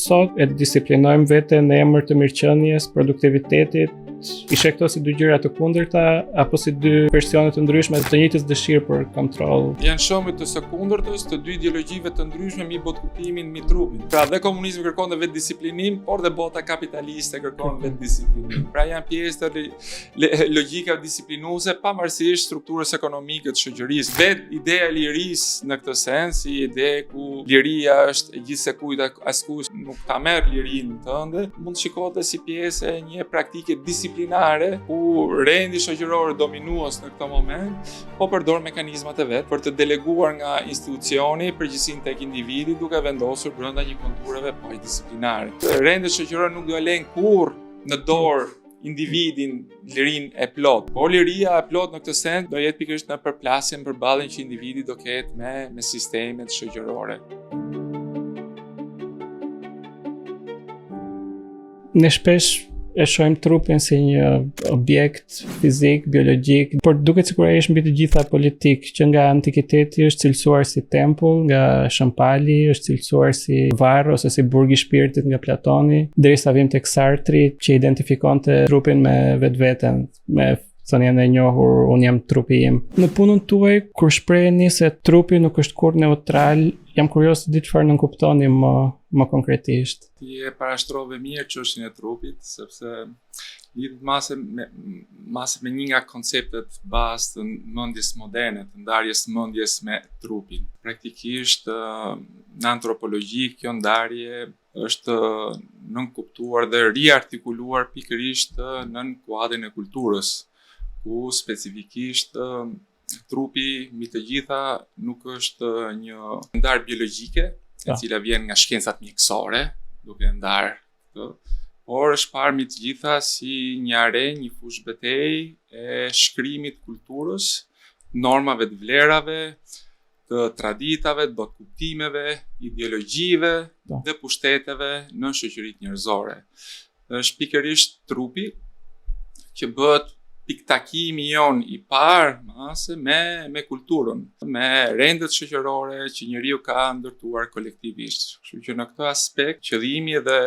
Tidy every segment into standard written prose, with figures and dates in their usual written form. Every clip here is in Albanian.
sot e disiplinojmë veten në emër të mirëqenies, produktivitetit, i sheh këto si dy gjëra të kundërta apo si dy versione të ndryshme të njëjtës dëshirë për kontroll. Janë shembuj të së kundërtës të dy ideologjive të ndryshme mbi botëkuptimin, mbi trupin. Pra dhe komunizmi kërkon dhe vetëdisiplinim, por dhe bota kapitaliste kërkon vetëdisiplinim. Pra janë pjesë të logjikave disiplinuese pavarësisht strukturës ekonomike të shoqërisë. Vetë ideja e lirisë në këtë sens, si ide ku liria është e gjithsekujt, askush nuk ta merr lirinë tënde, mund të shikohet si pjesë e një praktike disiplinare ku rendi shoqëror dominues në këtë moment po përdor mekanizmat e vet për të deleguar nga institucioni përgjegjësinë tek individi duke vendosur brenda një kontureve po disiplinare. Rendet shoqërore nuk do e lënë kurrë në dorë individin lirinë e plotë. Por liria e plotë në këtë sens do jetë pikërisht në përplasjen, përballjen që individi do ketë me me sistemet shoqërore. Ne shpesh e shohim trupin si një objekt fizik, biologjik, por duket sikur ai është mbi të gjitha politik, që nga antikiteti është cilësuar si tempull, nga Shën Pali është cilësuar si varr ose si burg i shpirtit nga Platoni, derisa vijmë tek Sartri që identifikonte trupin me vetveten, me thënien e njohur unë jam trupi im. Në punën tuaj kur shpreheni se trupi nuk është kurrë neutral, jam kurioz të di çfarë nënkuptoni më më konkretisht. Ti e parashtrove mirë çështjen e trupit, sepse lidhet mase me, mase me një nga konceptet bazë të mendjes moderne, të ndarjes mendjes me trupin. Praktikisht në antropologji kjo ndarje është nënkuptuar dhe riartikuluar pikërisht në kuadrin e kulturës, ku specifikisht trupi mbi të gjitha nuk është një ndarje biologjike, e po. cila vjen nga shkencat mjekësore, duke ndarë këtë, por është parë mbi të gjitha si një arenë, një fushëbetejë e shkrimit kulturës, normave të vlerave, të traditave, të botëkuptimeve, ideologjive po. dhe pushteteve në shoqëritë njerëzore. Është pikërisht trupi që bëhet pikëtakimi jonë i parë mase me me kulturën, me rendet shoqërore që njeriu ka ndërtuar kolektivisht. Kështu që në këtë aspekt qëllimi edhe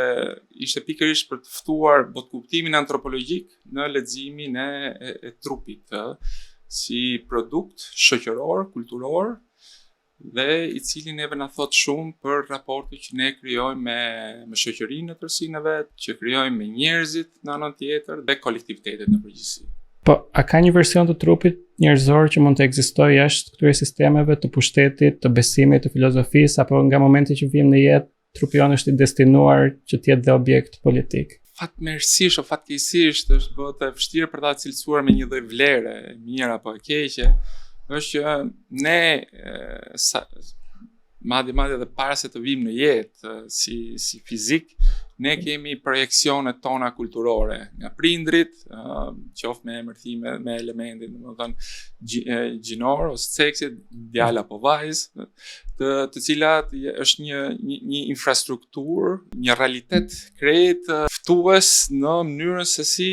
ishte pikërisht për të ftuar botëkuptimin antropologjik në leximin e, e, e trupit, ë, si produkt shoqëror, kulturor dhe i cili neve na thotë shumë për raportet që ne krijojmë me me shoqërinë në tërësinë e vet, që krijojmë me njerëzit në anën tjetër dhe kolektivitetet në përgjithësi. Po, a ka një version të trupit njerëzor që mund të ekzistojë jashtë këtyre sistemeve të pushtetit, të besimit, të filozofisë apo nga momenti që vijmë në jetë trupi jonë është i destinuar që të jetë dhe objekt politik. Fatmirësisht o fatkeqësisht është bëhet e vështirë për ta cilësuar me një lloj vlere, e mirë apo e keqe, është që ne sa madje madje edhe para se të vijmë në jetë si si fizik, ne kemi projeksionet tona kulturore nga prindrit, qoftë me emërtime, me elementin, domethënë gjinor ose seksit, djalë apo vajzë, të të cilat është një një, një infrastrukturë, një realitet krejt ftues në mënyrën se si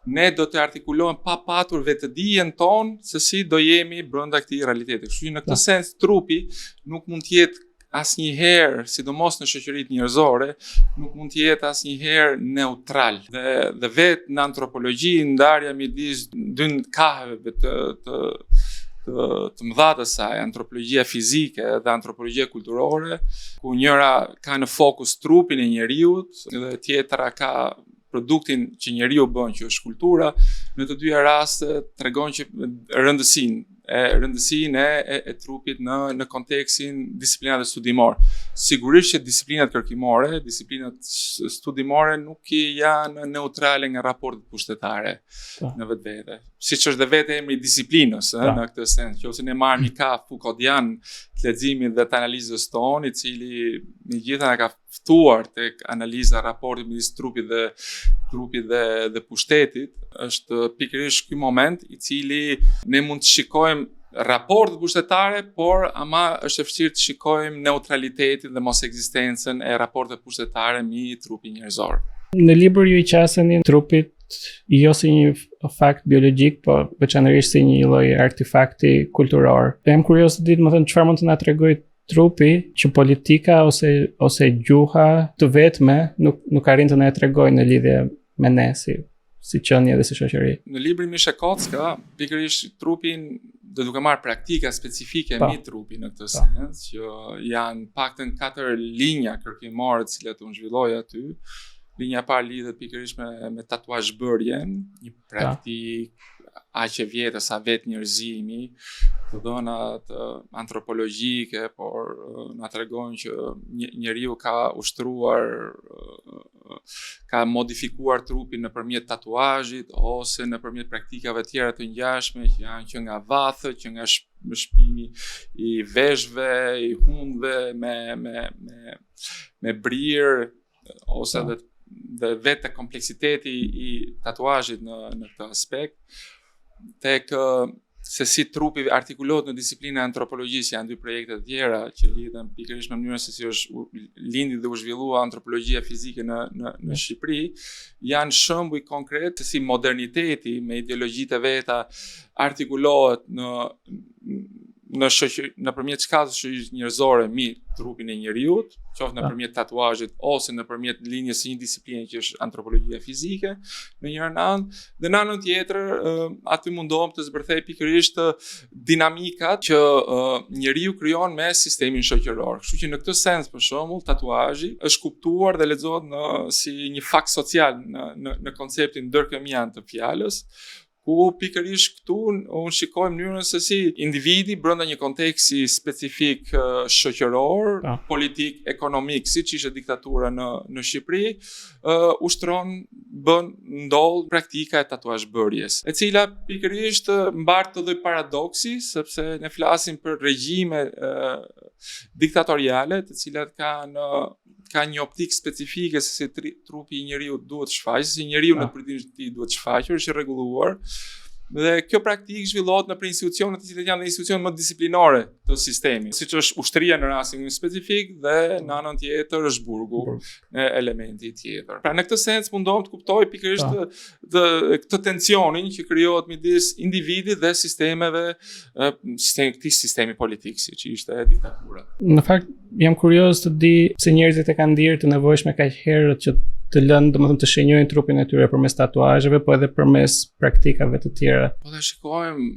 ne do të artikulohem pa patur vetëdijen tonë se si do jemi brenda këtij realiteti. Kështu që në këtë sens trupi nuk mund të jetë asnjëherë, sidomos në shoqëritë njerëzore, nuk mund të jetë asnjëherë neutral. Dhe dhe vetë në antropologji ndarja midis dy kaheve të të të, të mëdha të saj, antropologjia fizike dhe antropologjia kulturore, ku njëra ka në fokus trupin e njeriut dhe tjetra ka produktin që njeriu bën, që është kultura, në të dyja rastet tregon që rëndësinë e rëndësinë e, e, e trupit në në kontekstin disiplinave studimore. Sigurisht që disiplinat kërkimore, disiplinat studimore nuk janë neutrale nga raportet pushtetare po. në vetvete. Siç është dhe vetë emri i disiplinës, ë, po. në këtë sens, nëse ne marrim një kah Foucauldian të leximit dhe të analizës tonë, i cili megjithatë na ka ftuar tek analiza e raportit midis trupit dhe trupit dhe dhe pushtetit, është pikërisht ky moment i cili ne mund të shikojmë raportet pushtetare, por ama është e vështirë të shikojmë neutralitetin dhe mos ekzistencën e raporteve pushtetare mbi trupin njerëzor. Në libër ju i qaseni trupit jo si një fakt biologjik, po veçanërisht si një lloj artefakti kulturor. Dhe jam kurioz të di, domethënë, çfarë mund të na tregojë trupi që politika ose ose gjuha të vetme nuk nuk arrin të na e tregojnë në lidhje me ne si si qenie dhe si shoqëri. Në librin Mish e Kocka, pikërisht trupin dhe duke marrë praktika specifike mbi trupin në këtë sens, që janë paktën katër linja kërkimore të cilat unë zhvilloj aty. Linja e parë lidhet pikërisht me me tatuazhbërjen, një praktikë aq e vjetër sa vetë njerëzimi, të dhënat antropologjike, por na tregojnë që njeriu ka ushtruar ka modifikuar trupin nëpërmjet tatuazhit ose nëpërmjet praktikave tjera të ngjashme që janë që nga vathët, që nga shpimi i veshëve, i hundëve me me me me brirë ose po. dhe dhe vetë kompleksiteti i tatuazhit në në këtë aspekt tek se si trupi artikulohet në disiplinën e antropologjisë, janë dy projekte të tjera që lidhen pikërisht me mënyrën se si është lindi dhe u zhvillua antropologjia fizike në në në mm. Shqipëri, janë shembuj konkret se si moderniteti me ideologjitë e veta artikulohet në në shoqëri nëpërmjet shkallës shoqërisë njerëzore mbi trupin e njeriut, qoftë nëpërmjet tatuazhit ose nëpërmjet linjës së një disipline që është antropologjia fizike, në njërën anë, dhe në anën tjetër aty mundohem të zbërthej pikërisht dinamikat që njeriu krijon me sistemin shoqëror. Kështu që në këtë sens për shembull tatuazhi është kuptuar dhe lexohet në si një fakt social në në në konceptin dyrkheimian të fjalës, ku pikërisht këtu unë shikoj mënyrën se si individi brenda një konteksti specifik shoqëror, pa. Po. politik, ekonomik, siç ishte diktatura në në Shqipëri, uh, ushtron bën ndodh praktika e tatuazhbërjes, e cila pikërisht mbart këtë lloj paradoksi, sepse ne flasim për regjime uh, diktatoriale, të cilat kanë ka një optikë specifike se si tri, trupi i njeriut duhet shfaqur, si njeriu në përditshmërinë e tij duhet shfaqur, është i rregulluar. Dhe kjo praktikë zhvillohet nëpër institucione të cilat janë institucione më disiplinore të sistemit, siç është ushtria në rastin specifik dhe në anën tjetër është burgu, në elementi tjetër. Pra në këtë sens mundohem të kuptoj pikërisht të, të këtë tensionin që krijohet midis individit dhe sistemeve, sistemi këtij sistemi politik, siç ishte diktatura. Në fakt jam kurioz të di pse njerëzit e kanë ndier të nevojshme kaq herët që të lënë, domethënë të shenjojnë trupin e tyre përmes tatuazheve, po edhe përmes praktikave të tjera. Po ta shikojmë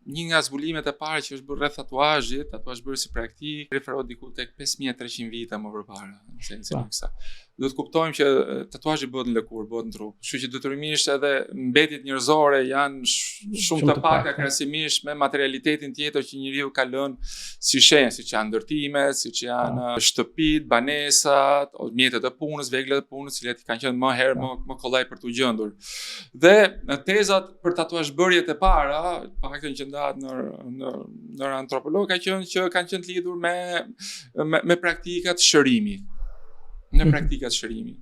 një nga zbulimet e para që është bërë rreth tatuazhit, tatuazhbërjes si praktikë, referohet diku tek 5300 vite më përpara, në sensin e kësaj. Duhet të kuptojmë që tatuazhi bëhet në lëkurë, bëhet në trup. Kështu që detyrimisht edhe mbetjet njerëzore janë shumë, shumë të pakta krahasimisht me materialitetin tjetër që njeriu ka lënë si shenjë, siç janë ndërtimet, siç janë po. shtëpitë, banesat, mjetet e punës, veglat e punës, të cilat kanë qenë më herë më më kollaj për t'u gjendur. Dhe në tezat për tatuazhbërjet e para, paktën që ndahet në në në antropolog ka qenë që kanë qenë të lidhur me me, me praktikat shërimi. Me mhm. praktikat shërimi.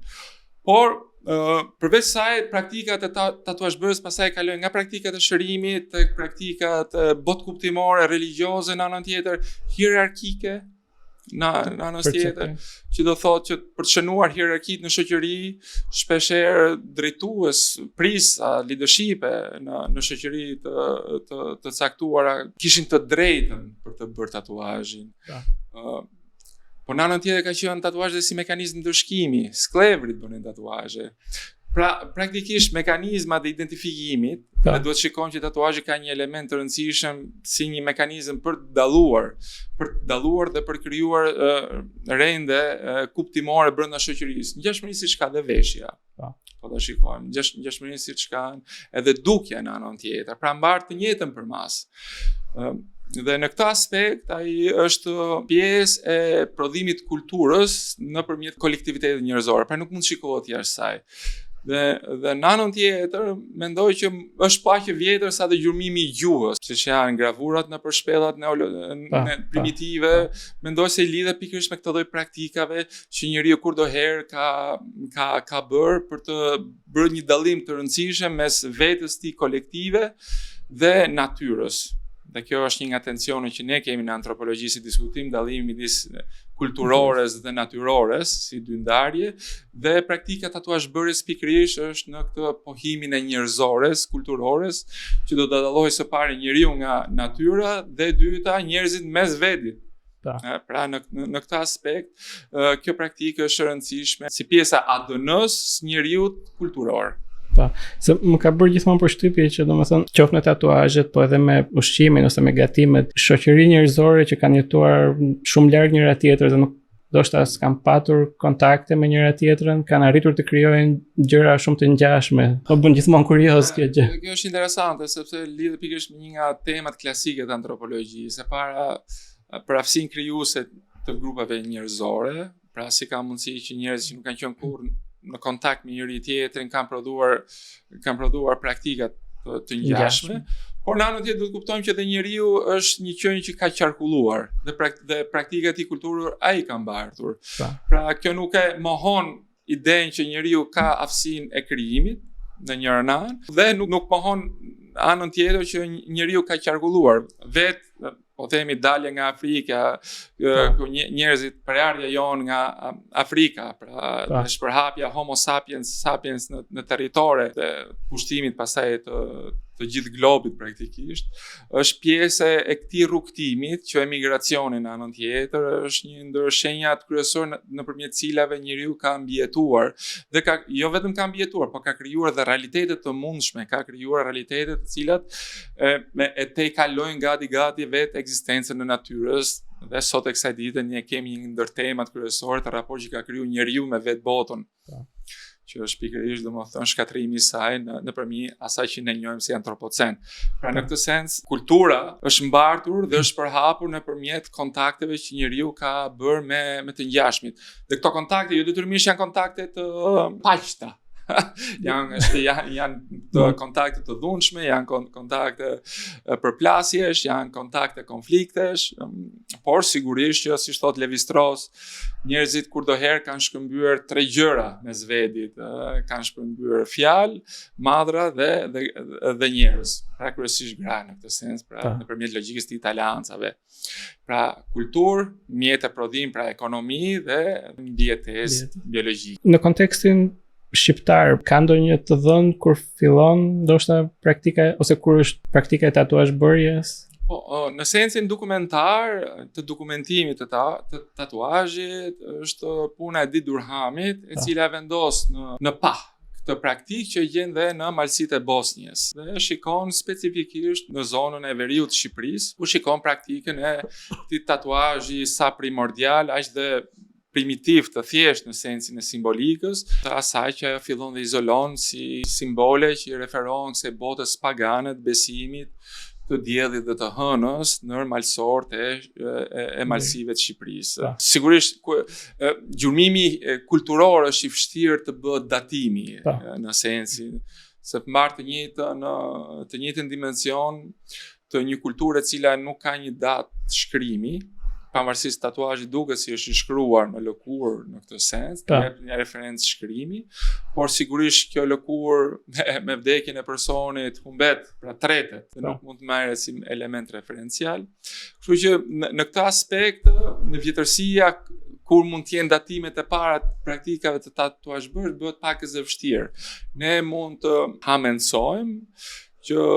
Por uh, përveç saj praktikat e ta, tatuazhbërjes pastaj kalojnë nga praktikat e shërimit tek praktikat botëkuptimore, religjioze në anën tjetër, hierarkike në në anën tjetër, që do thotë që për të shënuar hierarkitë në shoqëri, shpeshherë drejtues, prisa, leadershipe në në shoqëri të të të caktuara kishin të drejtën për të bërë tatuazhin. Ëh, uh, po në anën tjetër ka qenë tatuazhi si mekanizëm ndëshkimi, skllevërit bënin tatuazhe. Pra, praktikisht mekanizmat e identifikimit, po. dhe duhet të shikojmë që tatuazhi ka një element të rëndësishëm si një mekanizëm për të dalluar, për të dalluar dhe për të krijuar uh, rende uh, kuptimore brenda shoqërisë. Ngjashmëri siç ka dhe veshja. Po. Po ta shikojmë, ngjash, ngjashmëri siç ka edhe dukja në anën tjetër. Pra mbart të njëjtën përmasë. Ë dhe në këtë aspekt ai është pjesë e prodhimit të kulturës nëpërmjet kolektivitetit njerëzor, pra nuk mund të shikohet jashtë saj. Dhe dhe në anën tjetër mendoj që është po aq e vjetër sa dhe gjurmimi i gjuhës, siç janë gravurat nëpër shpellat neolo, ne, primitive, mendoj se i lidhet pikërisht me këtë lloj praktikave që njeriu kurdoherë ka ka ka bërë për të bërë një dallim të rëndësishëm mes vetes tij kolektive dhe natyrës. Dhe kjo është një nga tensionet që ne kemi në antropologji si diskutim, dallimi midis kulturores dhe natyrores, si dy ndarje, dhe praktika tatuazhbërjes pikërisht është në këtë pohimin e njerëzores, kulturores, që do të dallojë së pari njeriu nga natyra dhe e dyta njerëzit mes vetit. Pa. Pra në, në, në këtë aspekt, kjo praktikë është e rëndësishme si pjesa e ADN-së së njeriut kulturor. Po, se më ka bërë gjithmonë përshtypje që domethënë qoftë me tatuazhet, po edhe me ushqimin ose me gatimet, shoqëri njerëzore që kanë jetuar shumë larg njëra tjetrës dhe nuk ndoshta s'kanë patur kontakte me njëra tjetrën, kanë arritur të krijojnë gjëra shumë të ngjashme. Më bën gjithmonë kurioz kjo gjë. Kjo është interesante sepse lidhet pikërisht me një nga temat klasike të antropologjisë. E para për aftësinë krijuese të grupeve njerëzore, pra si ka mundësi që njerëz që nuk kanë qenë kurrë në kontakt me njëri tjetrin kanë prodhuar kanë prodhuar praktika të, të ngjashme. Por në anën tjetër duhet të kuptojmë që edhe njeriu është një qenie që ka qarkulluar dhe prak dhe praktikat e tij kulturore ai ka mbartur. Pra. pra kjo nuk e mohon idenë që njeriu ka aftësinë e krijimit në njërën anë dhe nuk nuk mohon anën tjetër që njeriu ka qarkulluar. Vetë po themi dalja nga Afrika, po. ku njerëzit prejardhja jonë nga Afrika, pra po. shpërhapja Homo sapiens sapiens në në territore dhe pushtimit pastaj të të gjithë globit praktikisht, është pjesë e këtij rrugëtimit që emigracioni në anën tjetër është një ndër shenjat kryesore nëpërmjet cilave njeriu ka mbijetuar dhe ka jo vetëm ka mbijetuar, por ka krijuar dhe realitete të mundshme, ka krijuar realitete të cilat e, me, e tejkalojnë gati gati vetë ekzistencën e natyrës dhe sot e kësaj dite ne kemi një ndër temat kryesore të raportit që ka kriju njeriu me vetë botën. Po. Që është pikërisht domethënë shkatërrimi i saj në nëpërmjet asaj që ne njohim si antropocen. Pra në po. këtë sens kultura është mbartur dhe është përhapur nëpërmjet kontakteve që njeriu ka bërë me me të ngjashmit. Dhe këto kontakte jo detyrimisht janë kontakte të paqta. janë është janë janë të mm. kontakte të dhunshme, janë kon, kontakte përplasjesh, janë kontakte konfliktesh, mm, por sigurisht që siç thotë Levi Strauss, njerëzit kurdoherë kanë shkëmbyer tre gjëra mes vedit, kanë shkëmbyer fjalë, mallra dhe dhe dhe njerëz, pra kryesisht gra në këtë sens, pra po. nëpërmjet logjikës të aleancave. Pra kulturë, mjete prodhim, pra ekonomi dhe mbijetesë biologjike. Në kontekstin shqiptar, ka ndonjë të dhënë kur fillon ndoshta praktika ose kur është praktika e tatuazh bërjes? Po, në sensin dokumentar të dokumentimit të, ta, të tatuazhit është puna e Edith Durhamit, e po. cila vendos në në pah këtë praktikë që gjen dhe në malësitë e Bosnjës dhe shikon specifikisht në zonën e veriut të Shqipërisë, ku shikon praktikën e këtij tatuazhi sa primordial, aq dhe primitiv të thjeshtë në sensin e simbolikës, të asaj që ajo fillon dhe izolon si simbole që i referohen kësaj botës pagane të besimit të diellit dhe të hënës në malësorët e, e, e malësive të Shqipërisë. Po. Sigurisht ku, e, gjurmimi kulturor është i vështirë të bëhet datimi po. në sensin se të marrë të njëjtën në të njëjtën dimension të një kulture e cila nuk ka një datë shkrimi, pavarësisht tatuazhi duket si është i shkruar në lëkurë në këtë sens, të jep një referencë shkrimi, por sigurisht kjo lëkurë me, me vdekjen e personit humbet, pra tretet, dhe nuk mund të merret si element referencial. Kështu që në, në këtë aspekt, në vjetërsia kur mund të jenë datimet e para të praktikave të tatuazh bërjes bëhet pak e vështirë. Ne mund të hamendësojmë që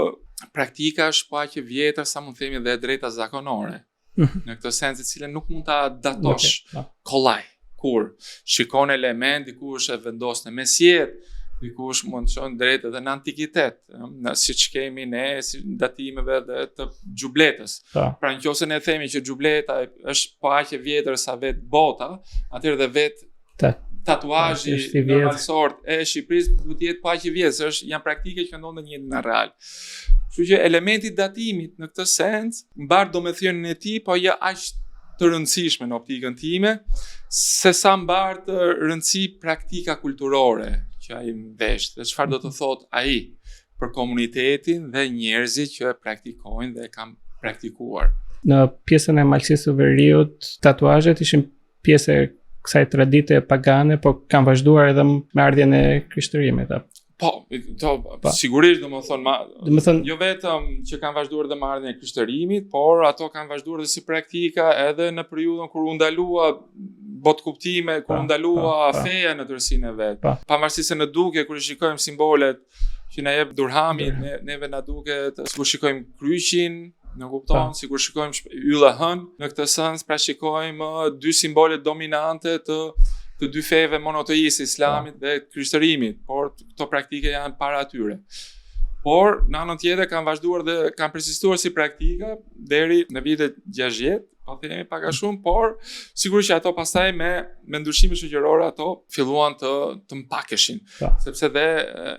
praktika është po aq e vjetër sa mund të themi dhe e drejta zakonore. Mhm. Në këtë sens e cila nuk mund ta datosh okay. Po. kollaj kur shikon element dikush e vendos në mesjetë, dikush mund të çon drejt edhe në antikitet, në siç kemi ne si datimeve dhe të xhubletës. Po. Pra në qoftë se ne themi që xhubleta është po aq e vjetër sa vetë bota, atëherë dhe vetë Ta, tatuazhi në malësorët e Shqipërisë duhet të jetë po aq i vjetër, se është janë praktike që ndodhin në njëjtin areal. Kështu që elementi i datimit në këtë sens mbart domethënien e tij, po jo aq të rëndësishme në optikën time, se sa mbart rëndësi praktika kulturore që ai mvesh dhe çfarë do të thotë ai për komunitetin dhe njerëzit që e praktikojnë dhe e kanë praktikuar. Në pjesën e Malësisë së Veriut, tatuazhet ishin pjesë e kësaj tradite pagane, po kanë vazhduar edhe me ardhjen e krishtërimit. Apo? Po, to, po. sigurisht, domethënë, ma, domethënë, jo vetëm që kanë vazhduar dhe me ardhjen e krishtërimit, por ato kanë vazhduar dhe si praktika edhe në periudhën kur u ndalua botëkuptime, kur u ndalua pa, pa. feja në tërësinë e vet. Pavarësisht se në dukje kur i shikojmë simbolet që na jep Durhami, ne, neve na duket sikur shikojmë kryqin. Në kupton, sikur shikojmë yll e hënë, në këtë sens pra shikojmë dy simbole dominante të të dy feve monoteiste, islamit dhe krishterimit, por këto praktike janë para atyre. Por në anën tjetër kanë vazhduar dhe kanë persistuar si praktika deri në vitet 60, po themi pak a shumë, por sigurisht që ato pastaj me me ndryshime shoqërore ato filluan të të mpakeshin, po. sepse dhe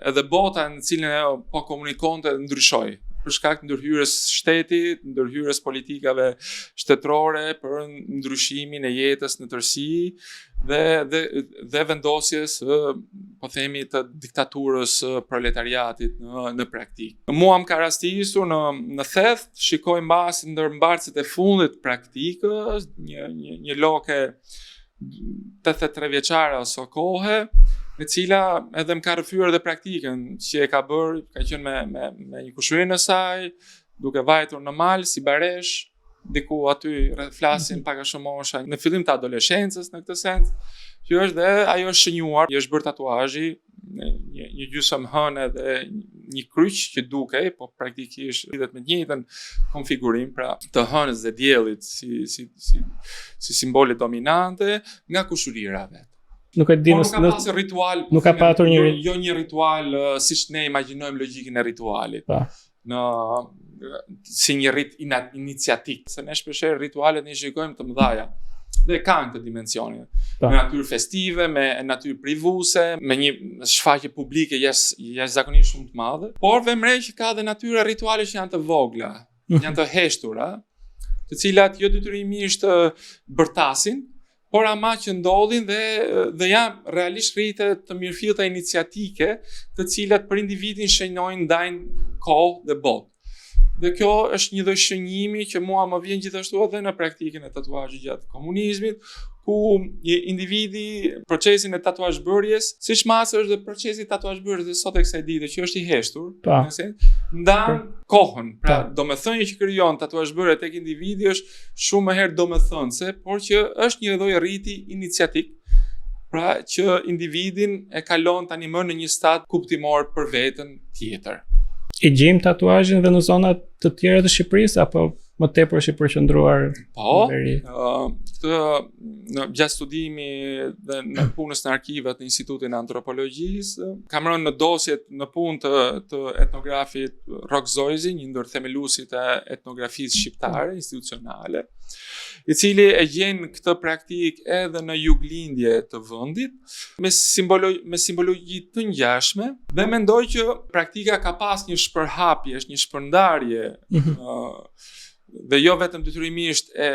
edhe bota në cilën ajo po komunikonte ndryshoi për shkak të ndërhyrjes shtetit, ndërhyrjes politikave shtetërore për ndryshimin e jetës në tërësi dhe dhe dhe vendosjes po themi të diktaturës së proletariatit në në praktikë. Mua më ka rastisur në në Theth, shikoj mbas ndër mbartësit e fundit praktikës, një një një loke 83 vjeçare aso kohe, e cila edhe më ka rrëfyer edhe praktikën që e ka bërë, ka qenë me me me një kushërinë e saj, duke vajtur në mal si baresh, diku aty flasim mhm. pak a shumë mosha në fillim të adoleshencës në këtë sens, që është dhe ajo është shënjuar, i është bërë tatuazhi një një, një gjysmë hëne dhe një kryq që dukej, po praktikisht lidhet me të njëjtën konfigurim, pra të hënës dhe diellit si si si si simbole dominante nga kushërira vet. Nuk e di po, nuk ka pasur ritual, nuk ka patur një jo, jo një ritual uh, siç ne imagjinojmë logjikën e ritualit. Pa. Po. në si një rit iniciatik, se ne shpeshherë ritualet ne shikojmë të mëdhaja dhe kanë këtë dimensionin. Po. Me natyrë festive, me natyrë privuese, me një shfaqje publike jashtë jashtëzakonisht shumë të madhe, por vëmë re që ka dhe natyra rituale që janë të vogla, mhm. janë të heshtura, të cilat jo detyrimisht bërtasin, por ama që ndodhin dhe dhe janë realisht rite të mirëfillta iniciatike, të cilat për individin shënjojnë ndajnë kohë dhe botë. Dhe kjo është një lloj shënjimi që mua më vjen gjithashtu edhe në praktikën e tatuazhit gjatë komunizmit, ku një individi procesin e tatuazhbërjes, siç mbase është dhe procesi i tatuazhbërjes dhe sot e kësaj dite që është i heshtur, nëse ndan kohën, pra domethënia që krijon tatuazhbërja tek individi është shumë më herë domethënëse, por që është një lloj riti iniciatik, pra që individin e kalon tani më në një stad kuptimor për veten tjetër. E gjejmë tatuazhin dhe në zona të tjera të Shqipërisë apo më tepër është i përqendruar po, në veri? Po, këtë në gjatë studimi dhe në punës në arkivat në Institutin e Antropologjisë, kam rënë në dosjet në punë të të etnografit Rrok Zojzi, një ndër themeluesit e etnografisë shqiptare institucionale, i cili e gjen këtë praktikë edhe në juglindje të vendit, me simbolo me simbologji të ngjashme dhe mendoj që praktika ka pas një shpërhapje, është një shpërndarje mm -hmm. uh, dhe jo vetëm detyrimisht e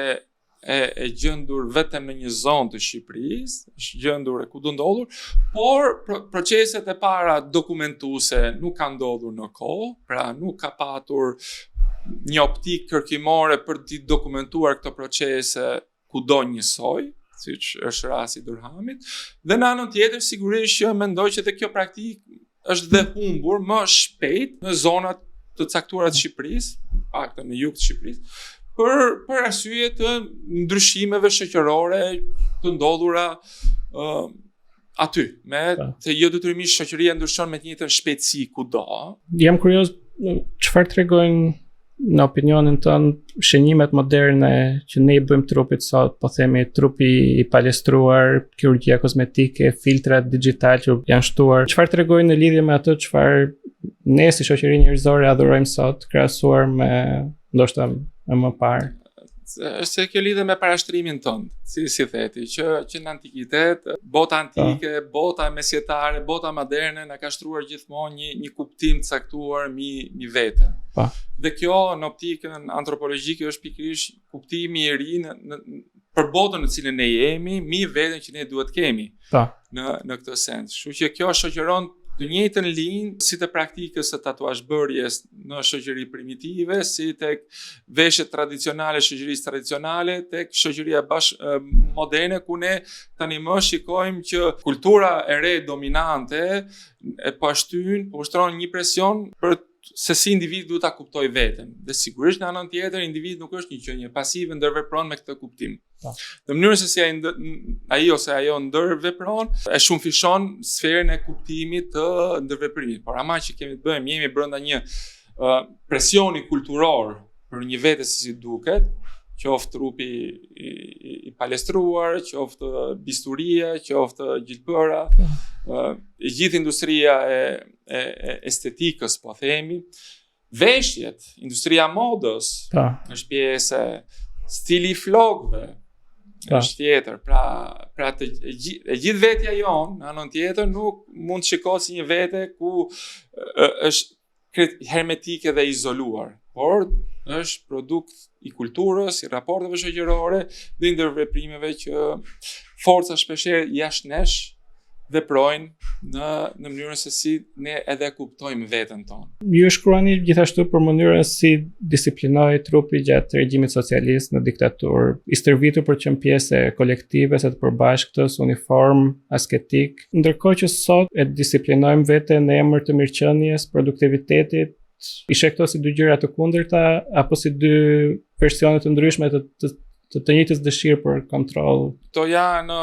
e, e gjendur vetëm në një zonë të Shqipërisë, është gjendur e kudo ndodhur, por pro, proceset e para dokumentuese nuk kanë ndodhur në kohë, pra nuk ka patur një optikë kërkimore për të dokumentuar këto procese kudo njësoj, siç është rasti i Durhamit, dhe në anën tjetër sigurisht që mendoj që dhe kjo praktikë është dhe humbur më shpejt në zonat të caktuara të Shqipërisë, paktën në jug të Shqipërisë, për për arsye të ndryshimeve shoqërore të ndodhura uh, aty, me po. të jo detyrimisht shoqëria ndryshon me të njëjtën shpejtësi kudo. Jam kurioz çfarë tregojnë në opinionin tënd shënjimet moderne që ne i bëjmë trupit sot, po themi trupi i palestruar, kirurgjia kozmetike, filtrat digjitalë që janë shtuar, çfarë tregojnë në lidhje me atë çfarë ne si shoqëri njerëzore adhurojmë sot krahasuar me ndoshta me më parë? Është se kjo lidhet me parashtrimin tënd, si si the ti, që që në antikitet, bota antike, po. bota mesjetare, bota moderne na ka shtruar gjithmonë një një kuptim të caktuar mi mi veten. Po. Dhe kjo në optikën antropologjike është pikërisht kuptimi i ri në, në për botën në cilën ne jemi, mi veten që ne duhet kemi. Po. Në në këtë sens. Kështu që kjo shoqëron të njëjtën linjë si të praktikës së tatuazhbërjes në shoqëri primitive, si tek veshjet tradicionale, shoqërisë tradicionale, tek shoqëria bash moderne ku ne tani më shikojmë që kultura e re dominante e po shtyn, po ushtron një presion për se si individi duhet ta kuptojë veten. Dhe sigurisht në anën tjetër individi nuk është një qenie pasive ndërvepron me këtë kuptim. Po. Në mënyrën se si ai ai ose ajo ndërvepron, e shumëfishon sferën e kuptimit të ndërveprimit. Por ama që kemi të bëjmë, jemi brenda një uh, presioni kulturor. për një vete se si duket, qoftë trupi i, i, i palestruar, qoftë bisturia, qoftë gjilpëra, po. e gjithë industria e, e, e estetikës, po themi, veshjet, industria e modës, po. është pjesë stili i flokëve, po. është tjetër, pra, pra të, e, e gjithë vetja jonë, në anën tjetër, nuk mund të shikohet si një vete ku e, është krejt hermetike dhe izoluar, por është produkt i kulturës, i raporteve shoqërore dhe i ndërveprimeve që forca shpeshherë jashtë nesh veprojnë në në mënyrën se si ne edhe kuptojmë veten tonë. Ju shkruani gjithashtu për mënyrën si disiplinohej trupi gjatë regjimit socialist në diktaturë, i stërvitur për të qenë pjesë e kolektives e të përbashkëtës, uniform, asketik, Ndërkohë që sot e disiplinojmë veten në emër të mirëqenies, produktivitetit, i sheh këto si dy gjëra të kundërta apo si dy versione të ndryshme të të të, të njëjtës dëshirë për kontroll. Këto janë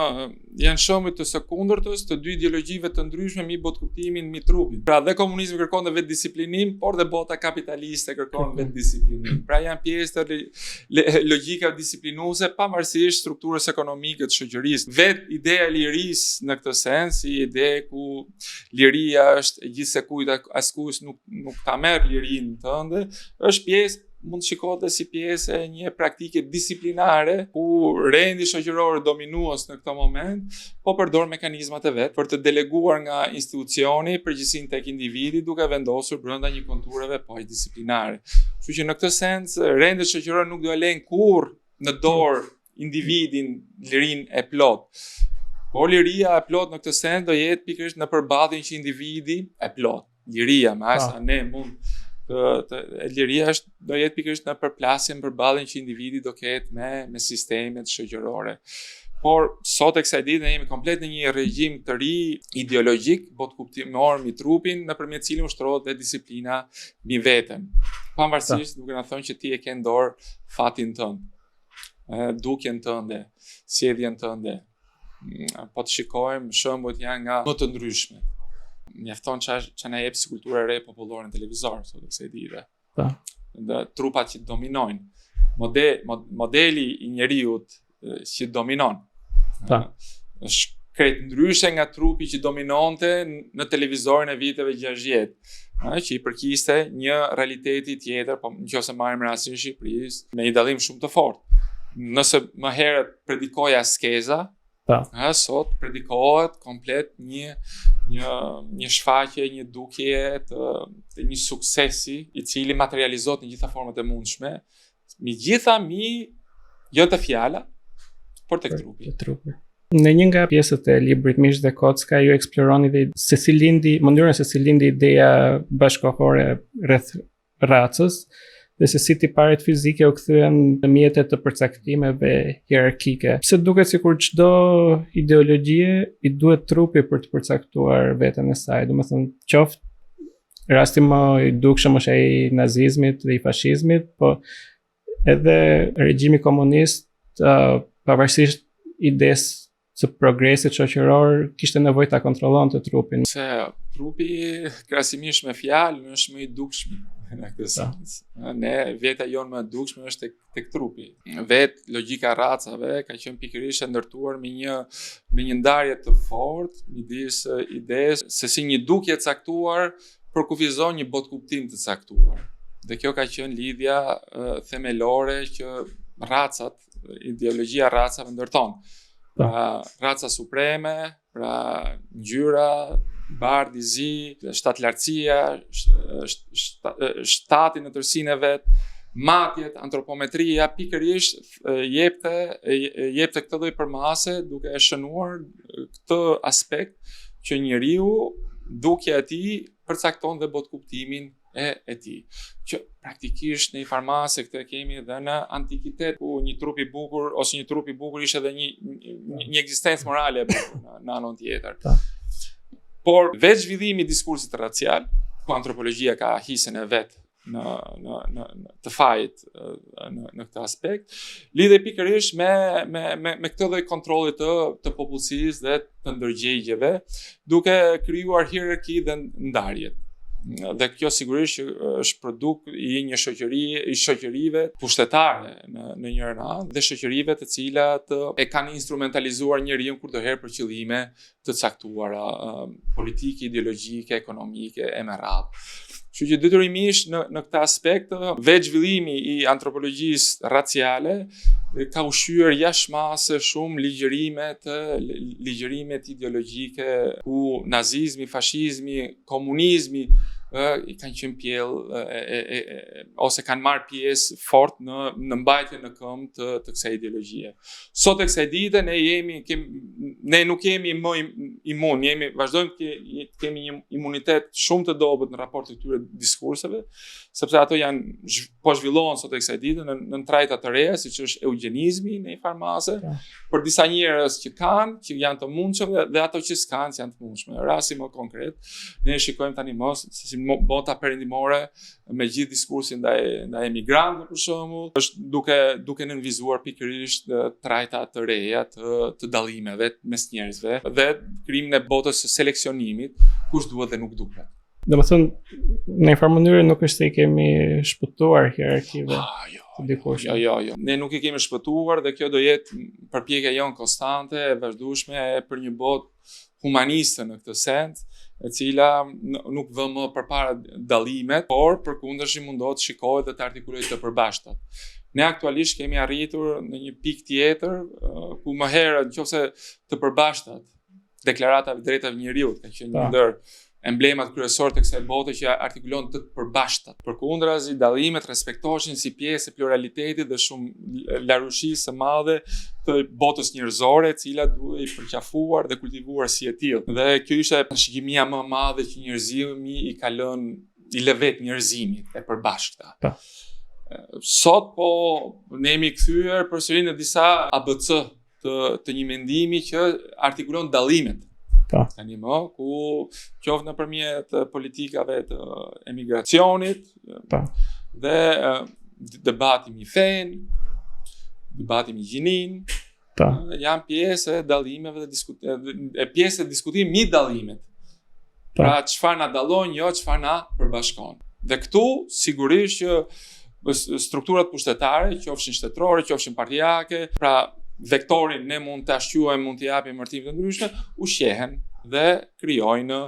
janë shembuj të së kundërtës të dy ideologjive të ndryshme mbi botëkuptimin, mbi trupin. Pra dhe komunizmi kërkon vetëdisiplinim, por dhe bota kapitaliste kërkon vetëdisiplinim. Pra janë pjesë të logjika disiplinuese pavarësisht strukturës ekonomike të shoqërisë. Vetë ideja e lirisë në këtë sens, si ide ku liria është e gjithsekujt, askush nuk nuk ta merr lirinë tënde, është pjesë mund të shikohet dhe si pjesë e një praktike disiplinare ku rendi shoqëror dominues në këtë moment po përdor mekanizmat e vet për të deleguar nga institucioni përgjegjësinë tek individi duke vendosur brenda një kontureve po aq disiplinare. Kështu që në këtë sens rendet shoqërore nuk do e lejnë kurrë në dorë individin lirinë e plotë. Por liria e plotë në këtë sens do jetë pikërisht në përballjen që individi e plotë. Liria, me aq sa ne mund të, të e liria është do jetë pikërisht në përplasjen përballjen që individi do ketë me me sistemet shoqërore. Por sot e kësaj dite ne jemi komplet në një regjim të ri ideologjik, botëkuptimor mbi trupin, nëpërmjet cilin ushtrohet dhe disiplina mbi veten. Pavarësisht duke na thënë që ti e ke në dorë fatin tënd, dukjen tënde, sjelljen tënde. Mm, po të shikojmë, shembujt janë nga më të ndryshme. Mjafton ça ça na jep si kultura e re popullore në televizor sot e kësaj dite. Po. Dhe trupat që dominojnë. Mode, modeli i njeriut që dominon. Po. Është krejt ndryshe nga trupi që dominonte në televizorin e viteve 60, ëh, që i përkiste një realiteti tjetër, po nëse marrim rastin e Shqipërisë, me një dallim shumë të fortë. Nëse më herët predikohej askeza, Po. Ëh, sot predikohet komplet një një një shfaqje, një dukje të, të një suksesi i cili materializohet në gjitha format e mundshme, mbi gjitha mi jo te fjala, por tek trupi. Te trupi. Në një nga pjesët e librit Mish dhe Kocka ju eksploroni dhe se si lindi, mënyrën se si lindi ideja bashkëkohore rreth racës dhe se si tiparet fizike u kthyen në mjete të përcaktimeve hierarkike. Pse duket sikur çdo ideologjie i duhet trupi për të përcaktuar veten e saj, domethënë qoftë rasti më i dukshëm është ai i nazizmit dhe i fashizmit, po edhe regjimi komunist uh, pavarësisht idesë së progresit shoqëror kishte nevojë ta kontrollonte trupin. Se trupi krahasimisht me fjalën është më i dukshmi në këtë po. sens. Ne vetja jonë më e dukshme është tek tek trupi. Vetë logjika e racave ka qenë pikërisht e ndërtuar me një me një ndarje të fortë midis idesë se si një dukje e caktuar përkufizon një botëkuptim të caktuar. Dhe kjo ka qenë lidhja themelore që racat ideologjia e racave ndërton. Po. Pra, raca supreme, pra ngjyra, bardh i zi, shtatlartësia, shtati në tërësinë e vet, matjet, antropometria, pikërisht jepte jepte këtë lloj përmase duke e shënuar këtë aspekt që njeriu dukja e tij përcakton dhe botëkuptimin e e tij. Që praktikisht në një farë mase këtë e kemi edhe në antikitet ku një trup i bukur ose një trup i bukur ishte edhe një një, një ekzistencë morale e bukur në, në anën tjetër. Po. Por vetë zhvillimi i diskursit racial, ku antropologjia ka hisen e vet në në në, në të fajit në në këtë aspekt, lidhej pikërisht me me me me këtë lloj kontrolli të të popullsisë dhe të ndërgjegjeve, duke krijuar hierarki dhe ndarjet. Dhe kjo sigurisht që është produkt i një shoqërie, i shoqërive pushtetare në në njërën anë dhe shoqërive të cilat e kanë instrumentalizuar njeriun kurdoherë për qëllime të caktuara politike, ideologjike, ekonomike e me radhë. Kështu që detyrimisht në në këtë aspekt vetë zhvillimi i antropologjisë raciale ka ushqyer jashtë mase shumë ligjërime të ligjërimet ideologjike ku nazizmi, fashizmi, komunizmi ë i kanë qenë pjellë e, e, e, e, ose kanë marrë pjesë fort në në mbajtjen në këmbë të të kësaj ideologjie. Sot e kësaj dite ne jemi kem, ne nuk jemi më imun, jemi vazhdojmë të kemi një imunitet shumë të dobët në raport të këtyre diskurseve, sepse ato janë po zhvillohen sot e kësaj dite në në trajta të reja, siç është eugjenizmi në një farë mase, po. për disa njerëz që kanë, që janë të mundshëm dhe, dhe ato që s'kanë, që janë të mundshme. Rasti më konkret, ne shikojmë tani më se si bota perëndimore me gjithë diskursin ndaj ndaj emigrantëve për shembull, është duke duke nënvizuar pikërisht trajta të reja të të dallimeve mes njerëzve dhe krijimin e botës së seleksionimit, kush duhet dhe nuk duhet. Domethënë, në një farë mënyre nuk është se i kemi shpëtuar hierarkive ah, jo, të dikurshme. Jo, jo, jo. Ne nuk i kemi shpëtuar dhe kjo do jetë përpjekja jonë konstante e vazhdueshme për një botë humaniste në këtë sens, e cila nuk vë më përpara dallimet, por përkundrazi mundohet të shikojë dhe të artikulojë të përbashkëtat. Ne aktualisht kemi arritur në një pikë tjetër, ku më herët, nëse të përbashkëtat, deklarata e të drejtave të njeriut, ka qenë një ndër emblemat kryesore të kësaj bote që artikulon të përbashkëtat. Përkundrazi, dallimet respektoheshin si pjesë e pluralitetit dhe shumëlarushisë së madhe të botës njerëzore, e cila duhej përqafuar dhe kultivuar si e tillë. Dhe kjo ishte trashëgimia më e madhe që njerëzimi i ka lënë i lë vetë njerëzimit e përbashkëta. Po. Sot po ne jemi kthyer përsëri në disa ABC të të një mendimi që artikulon dallimet. Po. Tani më ku qoftë nëpërmjet politikave të emigracionit, po. Dhe debati mbi fenë, debati mbi gjininë, po. Janë pjesë e dallimeve dhe diskut e pjesë e diskutimit mbi dallimet. Po. Pra çfarë na dallon, jo çfarë na përbashkon. Dhe këtu sigurisht që strukturat pushtetare, qofshin shtetërore, qofshin partiake, pra vektorin ne mund ta shquajmë, mund t'i japim emërtime të ndryshme, ushqehen dhe krijojnë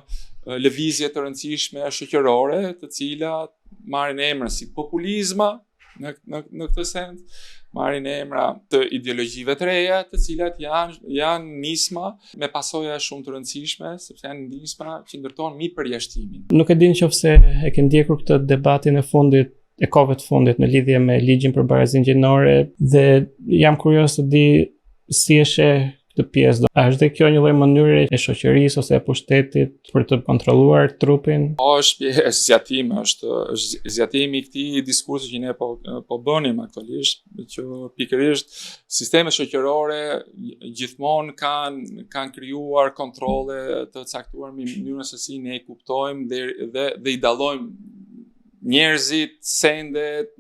lëvizje të rëndësishme shoqërore, të cilat marrin emra si populizma, në në në këtë sens, marrin emra të ideologjive të reja, të cilat janë janë nisma me pasoja shumë të rëndësishme, sepse janë nisma që ndërton mbi përjashtimin. Nuk e di nëse e ke ndjekur këtë debatin e fundit e kohëve të fundit në lidhje me ligjin për barazinë gjinore dhe jam kurioz të di si e sheh këtë pjesë. A është dhe kjo një lloj mënyre e shoqërisë ose e pushtetit për të kontrolluar trupin? Po është pjesë zgjatim, është është zgjatimi i këtij diskursi që ne po po bënim aktualisht, që pikërisht sistemet shoqërore gjithmonë kanë kanë krijuar kontrolle të caktuara mbi mënyrën se si ne i kuptojmë dhe dhe dhe i dallojmë njerëzit, sendet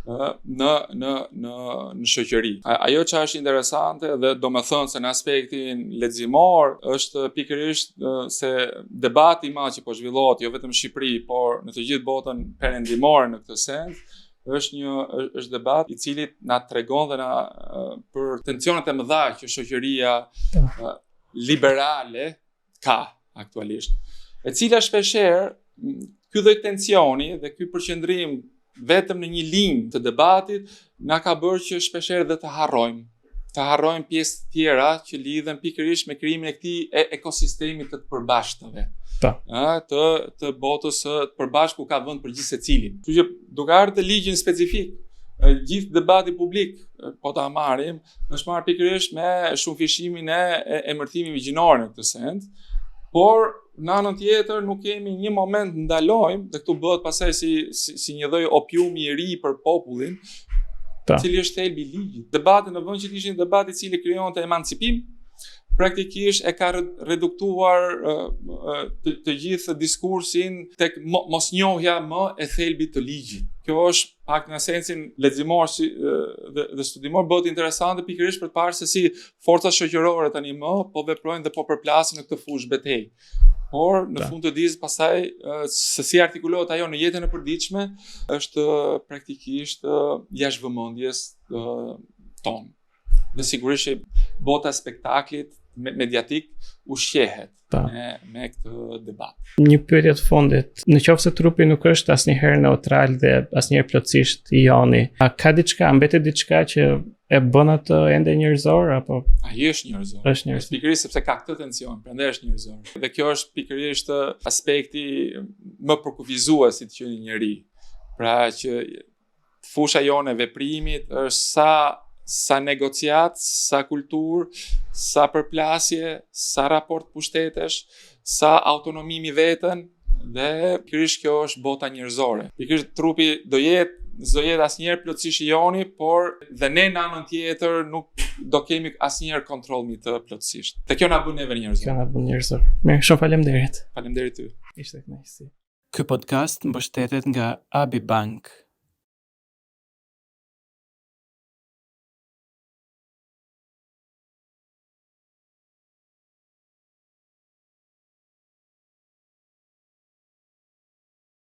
në në në në shoqëri. Ajo që është interesante dhe domethënëse në aspektin leximor është pikërisht se debati i madh që po zhvillohet jo vetëm në Shqipëri, por në të gjithë botën perëndimore në këtë sens, është një është debat i cili na tregon dhe na për tensionet e mëdha që shoqëria po. liberale ka aktualisht, e cila shpeshherë ky lloj tensioni dhe ky përqendrim vetëm në një linjë të debatit na ka bërë që shpeshherë dhe të harrojmë të harrojmë pjesë të tjera që lidhen pikërisht me krijimin e këtij e ekosistemi të të përbashkëtave. Po. Ë të të botës së të përbashkët ku ka vend për gjithsecilin. Kështu që duke ardhur te ligji specifik, gjithë debati publik po ta marrim, është marrë pikërisht me shumëfishimin e, e emërtimeve gjinore në këtë sens, por në anën tjetër nuk kemi një moment ndalojmë dhe këtu bëhet pastaj si si, si një lloj opiumi i ri për popullin, Ta. cili është thelbi i ligjit. Debati në vend që të ishte një debat i cili krijonte emancipim, praktikisht e ka reduktuar të, të gjithë diskursin tek mosnjohja më e thelbit të ligjit. Kjo është pak në sensin leximor si dhe, dhe studimor bëhet interesante pikërisht për të parë se si forcat shoqërore tani më po veprojnë dhe po përplasen në këtë fushë betejë. Por në fund të ditës pastaj se si artikulohet ajo në jetën e përditshme është praktikisht jashtë vëmendjes tonë. Dhe sigurisht që bota e spektaklit mediatik ushqehet Ta. me me këtë debat. Një pyetje të fundit. Në qoftë se trupi nuk është asnjëherë neutral dhe asnjëherë plotësisht i joni, a ka diçka, mbetet diçka që e bën atë ende njerëzor apo ai është njerëzor? Është njerëzor. Pikërisht sepse ka këtë tension, prandaj është njerëzor. Dhe kjo është pikërisht aspekti më përkufizues i të qenit njeri. Pra që fusha jonë e veprimit është sa sa negociat, sa kulturë, sa përplasje, sa raport pushtetesh, sa autonomi mbi veten dhe pikërisht kjo është bota njerëzore. Pikërisht trupi do jetë s'do jetë asnjëherë plotësisht i joni, por dhe ne në anën tjetër nuk do kemi asnjëherë kontroll mbi të plotësisht. Dhe kjo na bën neve njerëzor. Kjo na bën njerëzor. Mirë, shumë faleminderit. Faleminderit ty. Ishte kënaqësi. Ky podcast mbështetet nga Abi Bank.